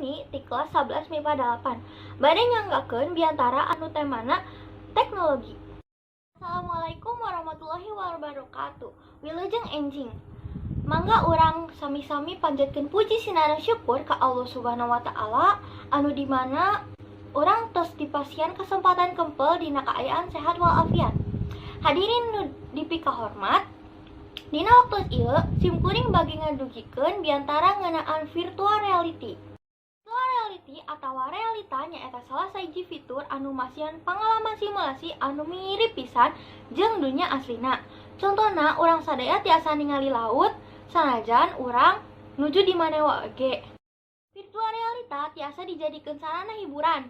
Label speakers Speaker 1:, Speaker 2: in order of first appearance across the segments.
Speaker 1: Umi ti kelas 11 MIPA 8. Bade nyanggakeun biantara anu temana teknologi. Assalamualaikum warahmatullahi wabarakatuh. Wilujeng enjing. Mangga urang sami-sami panjatkeun puji sinareng syukur ka Allah Subhanahu wa Ta'ala, anu dimana urang tos dipasihan kesempatan kempel dina kaayaan sehat walafiat. Hadirin nu dipikahormat, dina waktu ieu sim kuring bade ngadugikeun biantara ngeunaan virtual reality. Virtual reality atawa realita nyaeta salah sahiji fitur anu masihan pangalaman simulasi anu mirip pisan jeung dunya aslina. Contohna, urang sadaya tiasa ningali laut sanajan urang nuju di mana wae ge. Virtual realita tiasa dijadikeun sarana hiburan.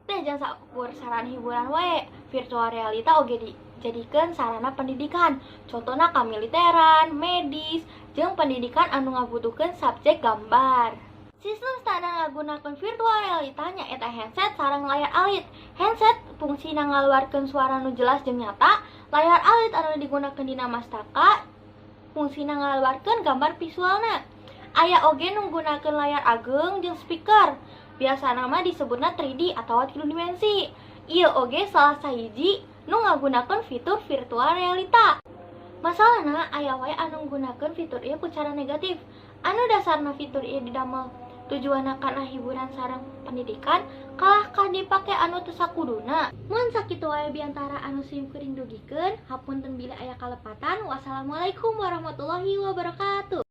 Speaker 1: Teh jang saukur sarana hiburan wae, virtual realita oge dijadikeun sarana pendidikan. Contohna kamiliteran, medis, jeung pendidikan anu ngabutuhkeun subjek gambar. Sistem standar ngagunakeun virtual realita nyaeta handset sareng layar alit. Handset fungsina ngaluarkeun suara nu jelas jeung nyata, layar alit anu digunakeun dina mastaka fungsina ngaluarkeun gambar visualna. Aya oge nu nggunakeun layar ageung jeung speaker. Biasana mah disebutna 3D atawa tilu dimensi. Ieu oge salah sahiji nu ngagunakeun fitur virtual realita. Masalahna, aya wae anu nggunakeun fitur ieu ku cara negatif. Anu dasarna fitur ieu didamel tujuanna kana hiburan sareng pendidikan, kalah ka dipake anu teu sakuduna. Mun sakitu wae biantara anu sim kuring dugikeun, hapunten bilih aya kalepatan. Wassalamualaikum warahmatullahi wabarakatuh.